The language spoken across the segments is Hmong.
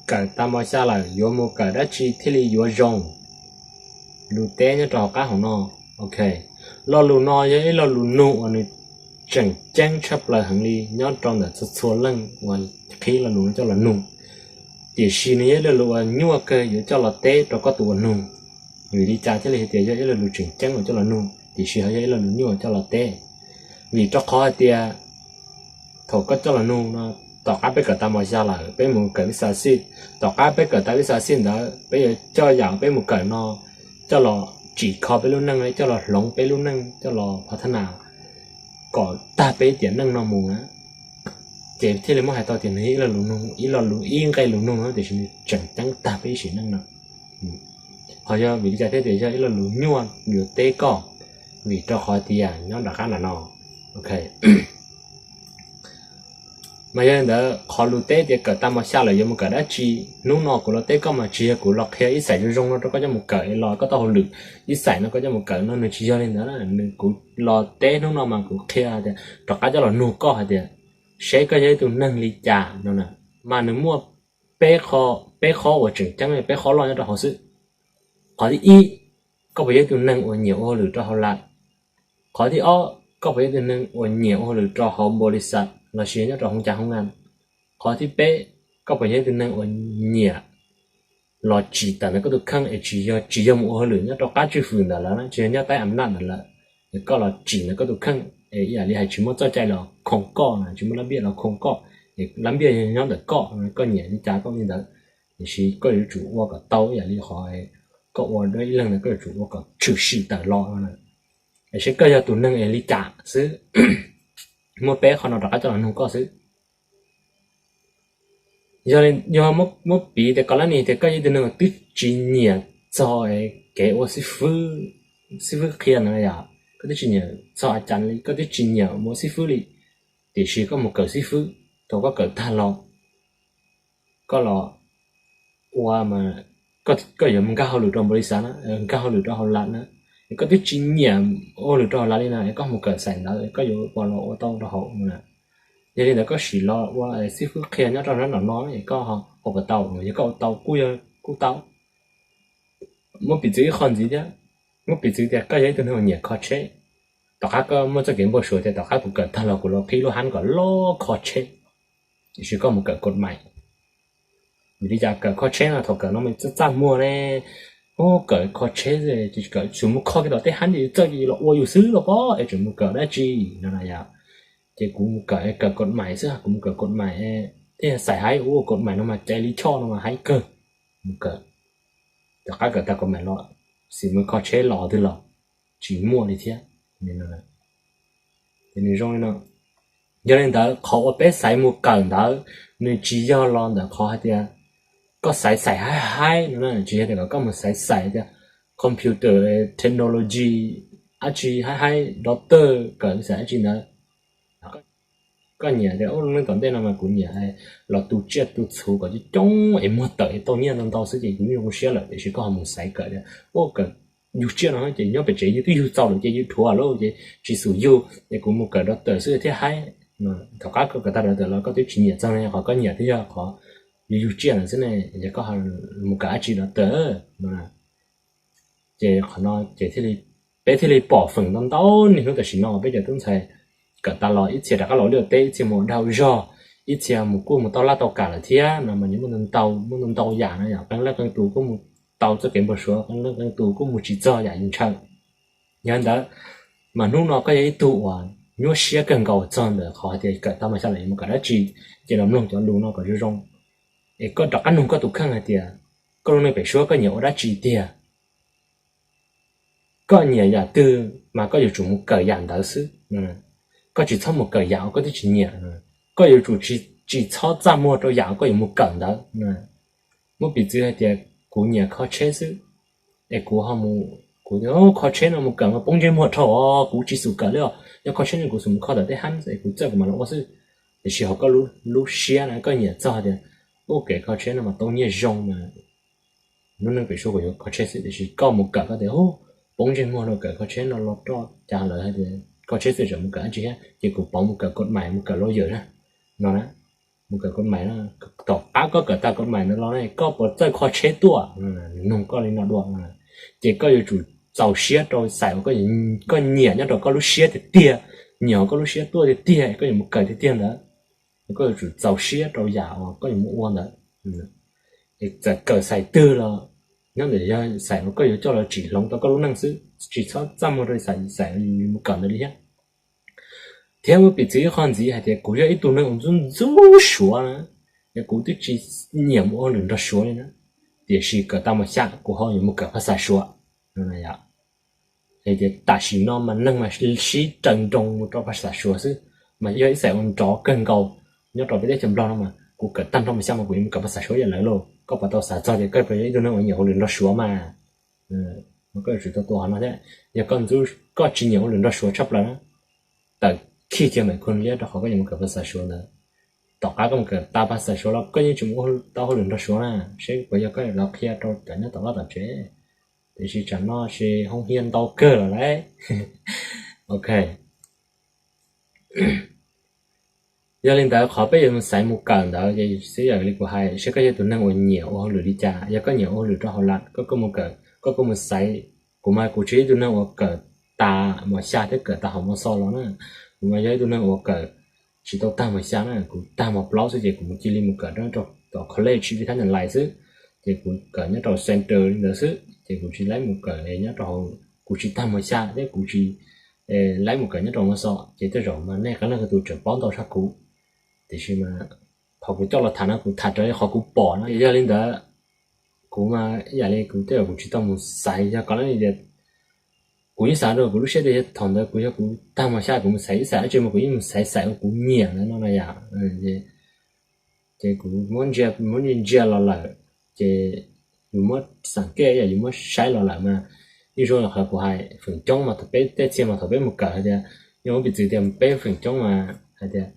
Kawm tas mos xya lawm yuav mus kawm dab tsi thiaj li yuav zoo? Lus teb nyob rau hauv qab hauv no. Ok, lo lus no yog ib lo lus nug uas nws tseem ceeb tshaj plaws heev li nyob rau ntawm txhua txhua leej uas qhib lo lus no coj los nug. Tiam sis nws yog ib lo lus uas nyuaj kawg yuav coj los teb rau koj tus uas nug. Vim li cas thiaj li hais tias yog ib lo lus tseem ceeb uas coj los nug tiam sis ho yog ib lo lus nyuaj uas coj los teb? Vim rau qhov hais tias thaum koj coj los nug no, tom qab peb kawm tas mos xya lawm peb mus kawm vib xav xij. Tom qab peb kawm tas vib xav xij ntawd peb yuav coj yam peb mus kawm no coj los tsim kho peb lub neej, coj los hloov peb lub neej, coj los phav thab nas kom tag peb tiam neej no mus na. Ces thiaj li muab hais tau tias nws yog ib lo lus nug, ib lo lus ib nqe lus nug no tiam sis nws tseem ceeb tag peb ib sim neej no. Ho yog vim li cas thiab tias yog ib lo lus nyuaj yuav teb koj? Vim rau qhov tias nyob nram qab nram no. Ok, mas yog li ntawd qhov lus teb tias kawm tas mos xya lawm yuav mus kawm dab tsi, hnub no kuv los teb koj mas tsis yog kuv los qhia ib xais zoo zoo no rau koj coj mus kawm los koj tau hauj lwm, ib xais no koj coj mus kawm no, nws tsis yog li ntawd na. Nws kuv los teb hnub no mas kuv qhia tias rov qab coj los nug koj hais tias seb koj yog ib tug neeg li cas no na. Mas nws muaj peb qho, peb qho uas tseem ceeb, peb qho loj nyob rau hauv xwb. Qhov thib ib, koj puas yog ib tug neeg uas nyiam ua hauj lwm rau hauv lab? Qhov thib ob, koj puas yog ib tug neeg uas nyiam ua hauj lwm rau hauv npaum li xav lossis nyob rau hoob cas hoob ngan? Qhov thib peb, koj puas yog ib tug neeg uas nyiam los tsim tawm ntawm koj tus kheej es tsis yog, tsis yog mus ua hauj lwm nyob rau qab tswj hwm ntawm lawv na, tsis yog nyob taib am naj ntawm lawv, es koj los tsim ntawm koj tus kheej es ib yam li hais tsis muaj txoj cai los khoo koj na, tsis muaj lab npiaj los khoo koj, es lab npiaj yog nyob ntawm koj, koj nyiam li cas koj ua li ntawd. Tiam sis koj yuav tsum ua kom tau ib yam li qhov koj ua dua ib leeg ntawd, koj yuav tsum ua kom tshwm sim tawm los no na. Es seb koj yog tus neeg es li cas xwb. Muab peb qho no rov qab coj los nug koj xwb. Yog, yog muab piv tias koj lab nis tias koj yog ib tug neeg uas twb tsis nyiam txog kev ua xib fwb, xib fwb qhia no yom, koj twb tsis nyiam txog a cas li, koj twb tsis nyiam mus ua xib fwb li, tiam sis koj mus kawm xib fwb, thaum koj kawm tag los koj los ua, koj yuav mus nkag hauj lwm rau npaum li xav na, nkag hauj lwm rau hauv lab na, es koj twb tsis nyiam ua hauj lwm rau hauv lab li na, es koj mus kawm xais ntawd koj yuav puas los ua tau rau hauv no na? Yog li ntawd koj sim los ua xib fwb qhia nyob rau nram no es koj ua puas tau? Yog koj ua tau kuj yog kuj tau. Muab piv txwv ib qho ntxiv thiab, muab piv txwv tias koj yog ib tug neeg uas nyiam kho tsheb, tom qab koj muaj txoj kev npau suav tias tom qab kuv kawm tag los kuv los qhib lub hab kom loj kho tsheb, tiam sis koj mus kawm kod mais. Vim li cas kawm kho tsheb no, thaum kawm no mas txaj txaj muag ne, kawm kho tsheb, kawm tsuas mus kho kiag tom tej hab ces yus txawj ces yus los ua yus xwb los pob es tseem mus kawm dab tsi no na yom. Ces kuv mus kawm, kawm kod mais xwb, kuv mus kawm kod mais thiaj xais haib, ua kod mais no mas cais li choj no mas haib kawg. Mus kawm, tom qab kawm tag kod mais los, xim mus kho tsheb los twg los tsis muaj li thiab. Ces nws zoo li no. Yog li ntawd qhov uas peb xaiv mus kawm ntawd, nws tsis yog los ntawm qhov hais tias koj xaiv xais haib haib no, tsis yog tias kom koj mus xaiv xais tias computer, technology, dab tsi haib haib, doctor, kawm xais dab tsi ntawd. Koj nyiam tias lub neej tom ntej no mas kuv nyiam los tu tsiaj tu txhu kom coob coob es muag tawm es tau nyiaj ntau ntau xwb ces kuv yeej zoo siab lawm, tiam sis koj ho mus xaiv kawm tias, kawm yug tsiaj no ces nyob pem tsev yug twb yug txaus lawm ces yug dhuav lawm ces tsis xum yug es kuv mus kawm doctor xwb thiaj haib. Tom qab koj kawm tag doctor los koj twb tsis nyiam txog ne, qhov koj nyiam twb yog qhov yug yug tsiaj no xwb ne, es koj mus kawm dab tsi doctor no? Ces qhov no ces peb thiaj li pom feem ntau ntau niaj hnub tam sim no peb cov tub ntxhais kawm tas los ib txhia rov qab los liaj teb, ib txhia mus ua dag ua zog, ib txhia mus kuj mus tau laj tau kam lawm thiab no mas nws muaj ntau, muaj ntau ntau yam no yom, qee leej qee tus kuj mus tau txoj kev npau suav, qee leej qee tus kuj mus tsis txog yam yus ntshaw. Yog li ntawd mas hnub no koj yog ib tug uas nyuaj siab kawg nkaus txog ntawm qhov hais tias kawm tag mas xyov lawm yuav mus kawm dab tsi, ces los mloog cov lus no kom zoo zoo, es koj rov qab nug koj tus kheej hais tias koj lub neej pem suab koj nyiam ua dab tsi tiag? Koj nyiam yam twg mas koj yuav tsum mus kawm yam ntawd xwb. Koj tsis txhob mus kawm yam uas koj twb tsis nyiam. Koj yuav tsum tsis txhob txaj muag rau yam uas koj yuav mus kawm ntawd. Muab piv txwv hais tias kuv nyiam kho tsheb xwb, es kuv ho mus, kuv tias kho tsheb no mus kawm mas poob ntsej muag dhau os, kuv tsis xum kawm li os. Yog kho tsheb no kuv xum mus kho tom tej hab es kuv txawj kuv mam los ua xwb. Tiam sis hauv koj lub siab na koj nyiam txog tias ua kev kho tsheb no mas tau nyiaj zoo mas lub neej pem suab kuv yuav kho tsheb xwb, tiam sis koj mus kawm koj tias poob ntsej muag rau kawm kho tsheb no los roj cas lawv hais tias kho tsheb xwb tseem mus kawm dab tsi thiab, ces kuv pauv mus kawm kod mais mus kawm lawyer na, no na. mus kawm koj mais na, tom qab koj kawm tag koj mais ntawd los ne koj puas txawj kho tsheb tuaj? Nws nug koj li no dua, ces koj yuav tsum txaus siab rau xais uas koj nyiam nyob rau koj lub siab tiag tiag, nyiam hauv koj lub siab tuaj tiag tiag, koj yuav mus kawm tiag tiag ntawd. Koj yuav tsum txaus siab rau yam uas koj yuav mus ua ntawd. Txawm kawm xais twg los nyob ntawm yog xais uas koj yuav coj los tsim hloov tau koj lub neej xwb, tsis txhob txaj muag rau xais, xais uas yus mus kawm ntawd li thiab. Thiab muab piv txwv ib qho ntxiv hais tias kuv yog ib tug neeg uas ntxub ntxub Suav na, es kuv twb tsis nyiam mus ua hauj lwm nrog Suav li na, tiam sis kawm tag mos xya kuv ho yuav mus kawm phas xas Suav. Hais tias tam sim no mas neeg mas sib raws nroo mus rau phas xas Suav xwb, mas yog ib xais uas nrov kawg nkaus nyob rau peb teb chaws Nplog no mas kuv kawm tag nrho mos xya mas kuv yuav mus kawm phas xas Suav ib yam lawv lauj. Koj puas tau xav txog tias koj puas yog ib tug neeg uas nyiam ua hauj lwm nrog Suav mas, koj yuav tsum tau tua qhov no thiab. Yog koj ntxub, koj tsis nyiam ua hauj lwm nrog Suav tshaj plaws na, tawm khij kiag Maiv Khun Liab rau qhov koj yuav mus kawm phas xas Suav ntawd. Tom qab koj mus kawm tag phas xas Suav los koj yeej tsis mus ua tau hauj lwm nrog Suav na, seb puas yog koj los qhia rau cov nyob tom vaj tom tsev. Tiam sis tsam no ces hoob hiab ntau kawg lawm lauj. Ok, yog li ntawd qhov peb yuav mus xaiv mus kawm ntawd ces xib yam li kuv hais, seb koj yog tus neeg uas nyiam ua hauj lwm li cas. Yog koj nyiam ua hauj lwm rau hauv lab, koj kuj mus kawm, koj kuj mus xaiv. Kuv mas kuv tsis yog ib tug neeg uas kawm tas mos xya thiab kawm tas hauv mos xos los na. Kuv mas yog ib tug neeg uas kawm tsis tau tag mos xya na, kuv tag mos plaub xwb ces kuv mus cia li mus kawm rau tom college vi thab nyas lais xwb. Ces kuv kawm nyob rau center li ntawd xwb, ces kuv tsis laib mus kawm nyob rau hauv, kuv tsis tag mos xya thiab kuv tsis laib mus kawm nyob rau mos xos. Ces tej zaum mas nej qee leej qee tus tseem paub ntau tshaj kuv, tiam sis mas qhov kuv coj los tham no kuv tham raws li qhov kuv pom no. Yog li ntawd kuv mas ib yam li kuv tej zaum kuv tsis tau mus xaiv, yog koj li tias kuv yeej xav rau kuv lub siab tias yog thaum ntawd kuv yog kuv tag mos xya kuv mus xaiv ib xais dab tsi mas kuv yeej mus xaiv xais uas kuv nyiam ntawd no na yom. Ces kuv muab ntsia, muab ntsia ntsia los lawm, ces yus muab xam kej yom, yus muab saib los lawm mas ib zaug qhov kuv hais feem coob mas thaum peb tej txhia mas thaum peb mus kawm hais tias, yog muab piv txwv tias peb feem coob mas hais tias,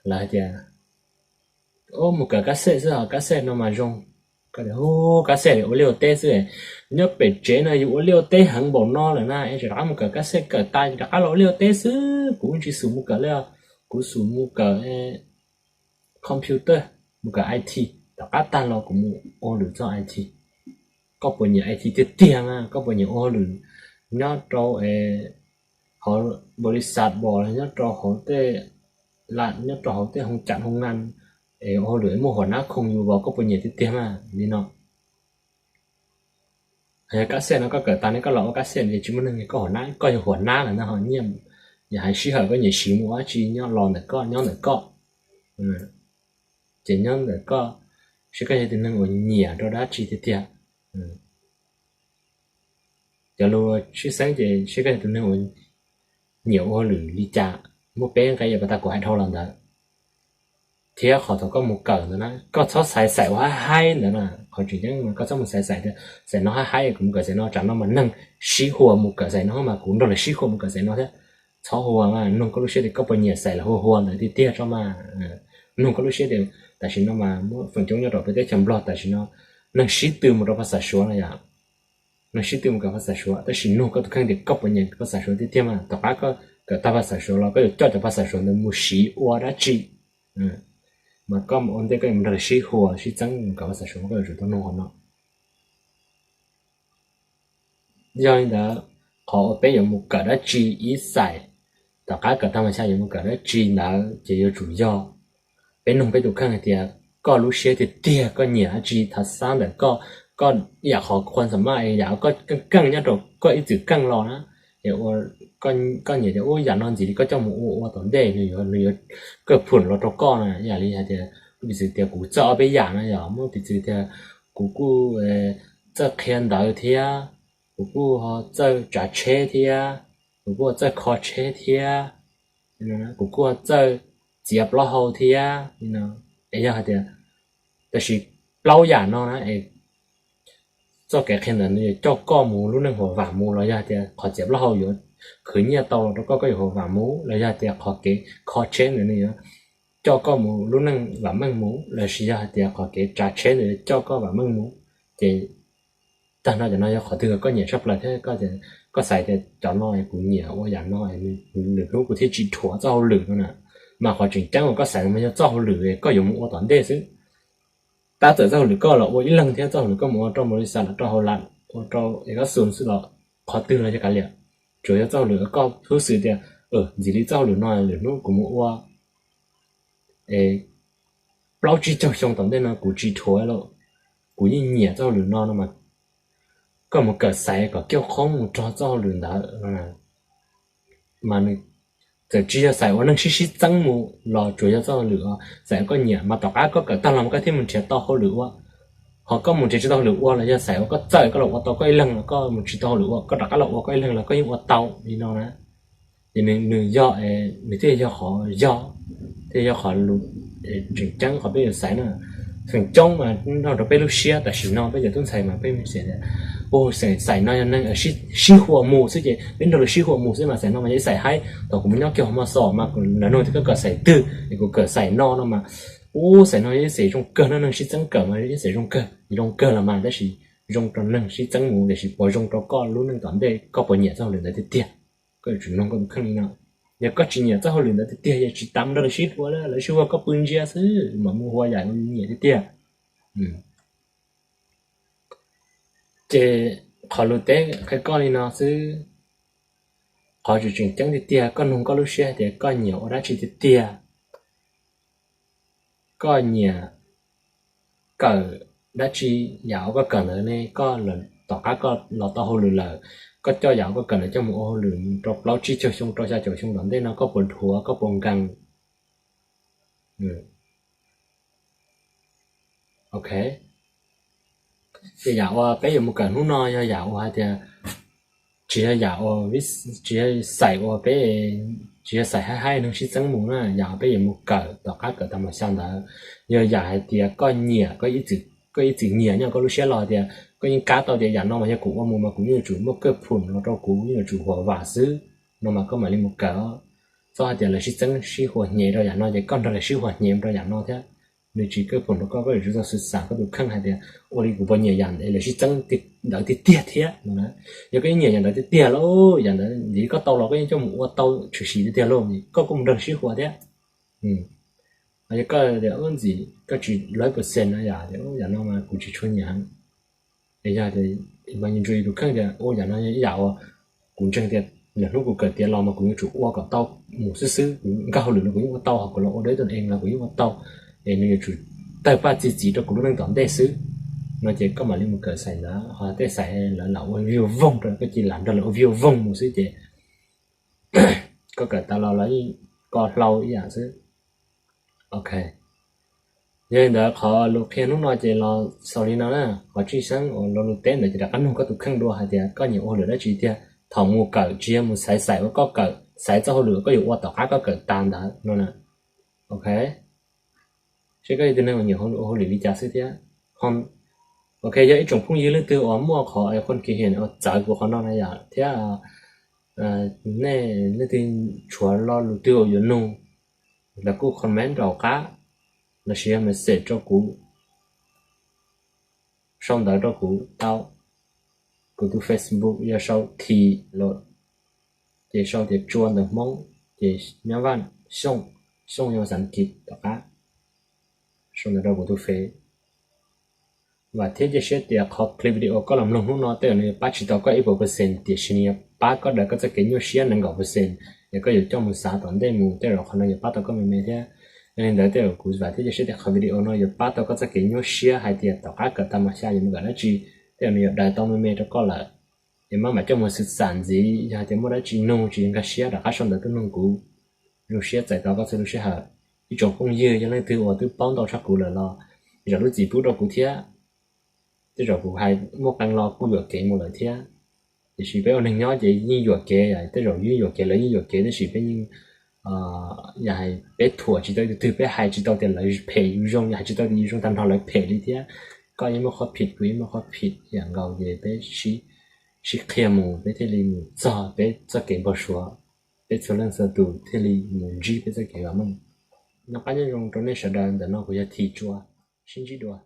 lawv hais tias, o, mus kawm kab xej xwb os, kab xej no mas zoo. Hu, kab xej li ua liaj ua teb xwb. Nyob pem tsev no yus ua liaj ua teb heev npaum no lawm na es rov qab mus kawm kab xej, kawm tas rov qab los ua liaj ua teb xwb. Kuv tsis xum mus kawm li os, kuv xum mus kawm computer, mus kawm I T, tom qab tag los kuv mus ua hauj lwm txog I T. Koj puas nyiam I T tiag tiag mas koj puas nyiam ua hauj lwm nyob rau hauv npaum li xav npos los nyob rau hauv tej, nyob rau hauv tej hoo cam hoo ngan es ua hauj lwm muaj huas nab khoom yus os, koj puas nyiam tiag tiag mas li no? Yog kab xej no koj kawm tas ne koj los ua kab xej ces tsis muaj neeg, koj huas nab, koj yog huas nab lawm ntag ho nyiaj, yog hais sij hawm koj nyiam siv mus ua dab tsi nyob los ntawm koj, nyob ntawm koj. Ces nyob ntawm koj, seb koj yog tus neeg uas nyiam rau dab tsi tiag tiag. Cov lus tshwj xeeb ces seb koj yog tus neeg uas nyiam ua hauj lwm li cas, muaj peb nqe yam pas tas kuv hais dhau los ntawd. Thiab qhov thaum koj mus kawm ntawd na koj txhob xaiv xais uas haib haib ntawd na, qhov tseem ceeb mas koj txhob mus xaiv xais tias xais no haib haib kuv mus kawm xais no, tsam no mas neeg sib hua mus kawm xais no mas kuv nrog lawv sib hua mus kawm xais no thiab. Txhob hua mas nug koj lub siab tias koj puas nyiam xais lawv hua hua ntawd tiag tiag tso mas. Nug koj lub siab tias tam sim no mas muab feem coob nyob rau peb teb chaws Nplog tam sim no neeg sib tw mus rau phas xas Suav no yom, neeg sib tw mus kawm phas xas Suav, tab sis nug koj tus kheej tias koj puas nyiam phas xas Suav tiag tiag mas tom qab koj kawm tag phas xas Suav los koj yuav coj cov phas xas Suav ntawd mus siv ua dab tsi? Mas koj ua ntej koj yuav mus nrog lawv sib hua sib txeeb mus kawm phas xas Suav mas koj yuav tsum tau nug qhov no. Yog li ntawd, qhov uas peb yuav mus kawm dab tsi ib xais, tom qab kawm tag mas xya yuav mus kawm dab tsi ntawd ces yuav tsum yog peb nug peb tus kheej hais tias koj lub siab tiag tiag koj nyiam dab tsi, thav xab ntawm koj, koj yam qhov qhuas xam maj yam koj keej keej nyob rau koj ib txwm keej los na, es ua koj nyiam tias ub yam no ntxim li koj coj mus ua ua tom ntej nws yuav, nws yuav kawg phum los rau koj na. Yam li hais tias, piv txwv tias kuv txawj ob peb yam na yom, muab piv txwv tias kuv kuj txawj qhia ntawv thiab, kuv kuj ho txawj tsav tsheb thiab, kuv kuj ho txawj kho tsheb thiab, kuv kuj ho txawj txiav plaub hau thiab. Es yog hais tias, tab sis plaub yam no na es txoj kev qhia ntawd nws yuav coj koj mus lub neej huam vam mus los yog hais tias qhov txiav plaub hau yuav khwv nyiaj tau los rau koj, koj yuav huam vam mus los yog hais tias qhov kev kho tsheb ntawd nws yuav coj koj mus lub neej vam meej mus los sis yog hais tias qhov kev tsav tsheb ntawd yuav coj koj vam meej mus, ces tag nrho cov no yog qhov twg koj nyiam tshaj plaws thiab koj xav tias cov no kuv nyiam ua yam no, lwm hnub kuv thiaj tsis dhuav txoj hauj lwm no na. Mas qhov tseem ceeb uas koj xaiv mas yog txoj hauj lwm koj yuav mus ua tom ntej xwb. Tab txawm txoj hauj lwm koj los ua ib leeg thiab txoj hauj lwm koj mus ua rau npaum li xav los rau hauv lam ua rau es koj xus xwb los qhov twg los yog kav liam. Tsuas yog txoj hauj lwm koj hub xwm tias ntxim li txoj hauj lwm no lwm hnub kuv mus ua es plaub tsib caug xyoo tom ntej no kuv tsis dhuav lawm, kuv yeej nyiam txoj hauj lwm no no mas koj mus kawm xaiv kom kiaj qhoob mus rau txoj hauj lwm ntawd no. Mas nws txawm tsis yog xaiv ua neeg sib sib txeeb mus los tsuas yog txoj hauj lwm xaiv ua koj nyiam mas tom qab koj kawm tag los mas koj thiaj mus nrhiav tau hauj lwm ua. Ho koj mus nrhiav tsis tau hauj lwm ua los yog xaiv ua koj txawj koj los ua tau koj ib leeg los koj mus tsis tau hauj lwm ua koj rov qab los ua koj ib leeg los koj yeej ua tau li no na. Ces nws yog, nws thiaj yog qhov yog, thiaj yog qhov lus tseem ceeb qhov peb yuav xaiv na. Feem coob mas nrog rau peb lub siab tam sim no peb cov tub ntxhais mas peb xav tias, u, xaim no yog neeg sib huam mus xwb ces peb nrog lawv sib huam mus xwb mas xaim no mas yog ib xaim haib. Thaum kuv mus nyob kiag hauv Mos Xos mas lawv nug tias koj kawm xaim twg es kuv kawm xaim no no mas, u, xaim no yog ib xaim zoo kawg no, neeg sib txeeb kawm mas yog ib xaim zoo kawg, zoo kawg los mas tab sis zoo rau neeg sib txeeb mus tiam sis puas zoo rau koj lub neej tom ntej, koj puas nyiam txoj hauj lwm ntawd tiag tiag? Koj yuav tsum nug koj tus kheej li no. Yog koj tsis nyiam txoj hauj lwm ntawd tiag tiag yog tsis tas mus nrog lawv sib huam, lawv sib huam koj pw ntsia xwb, mam mus ua yam nyiam tiag tiag. Ces qhov lus teb qhia koj li no xwb. Qhov tseem ceeb tiag tiag koj nug koj lub siab hais tias koj nyiam ua dab tsi tiag tiag. Koj nyiam kawm dab tsi? Yam uas koj kawm ntawd ne, koj tom qab koj los tau hauj lwm lawm, koj coj yam uas koj kawm ntawd coj mus ua hauj lwm mus rau plaub tsib caug xyoo rau xya caum xyoo tom ntej no koj puas dhuav, koj puas nkees? Ok, ces yam uas peb yuav mus kawm hnub no yog yam uas hais tias tsis yog yam uas, tsis yog xaim uas peb, tsis yog xaim haib haib neeg sib txeeb mus na. Yam uas peb yuav mus kawm tom qab kawm tag mos xya ntawd yog yam hais tias koj nyiam, koj ib txwm nyiam nyob koj lub siab los tias koj yeej kab tau tias yam no mas yog kuv ua mus mas kuv yeej yuav tsum muaj kawj phum no rau kuv, yeej yuav tsum huam vam xwb no mas koj mam li mus kawm. Txhob hais tias lawv sib txeeb sib huam hnyev rau yam no ces koj nrog lawv sib huam hnyev rau yam no thiab. Nws tsis kawj phum rau koj, koj yuav tsum tau xav koj tus kheej hais tias ua li kuv puas nyiam yam lawv sib txeeb ntawd tiag tiag thiab no. Yog koj yeej nyiam yam ntawd tiag tiag lauj, yam ntawd ntxiv koj tau los koj yeej coj mus ua tau tshwm sim tiag tiag lauj, koj kuj mus nrog sib huam thiab. Yog koj tias ntxim koj tsis lawv percent no yam tias yam no mas kuv tsis tshua nyiam heev. Es yog tias mas ntshe yus tus kheej tias ua yam no yog ib yam uas kuv ntseeg tias lwm hnub kuv kawm tiav los mas kuv yuav tsum ua kom tau mus xwb xwb, kuv nkag hauj lwm los kuv yeej ua tau, ho kuv los ua deb tus ees los kuv yeej ua tau, es nws yuav tsum tawg paj txi txiv rau kuv lub neej tom ntej xwb no ces koj mam li mus kawm xaim ntawd. Ho tej xaim lawv lam ua view voog rau koj cia li lam nrog lawv ua view voog mus xwb ces koj kawm tas los lawv yeej ko hlau ib yam xwb. Ok, yog li ntawd qhov lus qhia hnub no ces los xaus li no na. Qhov tshwj xeeb uas lo lus teb ntawd ces rov qab nug koj tus kheej dua hais tias koj nyiam ua hauj lwm dab tsi tiag. Thaum mus kawm tsis yog mus xaiv xaim uas koj kawm, xaiv txoj hauj lwm uas koj yuav ua tom qab koj kawm tas ntawd no na. Ok, seb koj yog tus neeg uas nyiam ua hauj lwm li cas xwb thiab. Ok, yog ib tsoom phooj ywg leej twg uas muaj qhov khoom kis hiam uas txawv kuv qhov no na yom thiab nej leej twg tshuav lo lus twg uas yuav nug, los kuj comment rau hauv qab, los sis yog message rau kuv, sau ntawv rau kuv tau. Kuv tus Facebook yog sau Thi Los, ces sau tias Tsua ntawv Hmoob, ces Nyab Vaj Xyooj, Xyooj yog xas kis tom qab, sau ntawv rau kuv tus Face. Vam thiab cia siab tias qhov clip video koj los mloog hnub no tej zaum nws yuav pab tsis tau koj ib puas percent tiam sis nws yuav pab koj daws koj txoj kev nyuaj siab nees nkaum percent. Yog koj yuav coj mus xav tom ntej mus tej zaum qhov no yuav pab tau koj me me thiab. Yog li ntawd tej zaum kuv vam thiab cia siab tias qhov video no yuav pab tau koj txoj kev nyuaj siab hais tias tom qab kawm tag mos xya yuav mus kawm dab tsi, tej zaum nws yuav daws tau me me rau koj lawm. Es maj mam coj mus xwm xam ntxiv, yog hais tias muaj dab tsi nug tsis nkag siab rov qab sau ntawv tuaj nug kuv. Zoo siab txais tos koj txhua lub sij hawm. Ib tsoom phooj ywg yog leej twg uas twb paub ntau tshaj kuv lawm los zam lub txim pub rau kuv thiab. Tej zaum kuv hais muaj qee lo kuj yuam kev mus lawm thiab. Tiam sis peb ua neeg nyob ces yeej yuam kev, tej zaum yeej yuam kev lawv yeej yuam kev tab sis peb yeej, yog hais peb thuam tsis tau tus twg, peb hais tsis tau tias lawv phem yus zoo, yog hais tsis tau tias yus zoo tag nrho lawv phem li thiab. Koj yeej muaj qhov phim, kuv yeej muaj qhov phim, yam nkaus ces peb sib qhia mus peb thiaj li mus txog peb txoj kev npau suav, peb txhua leej txhua tus thiaj li mus ntsib peb txoj kev vam meej. Noj qab nyob zoo rau nej sawv daws, ntawm no kuv yog Thi Tsua, sib ntsib dua.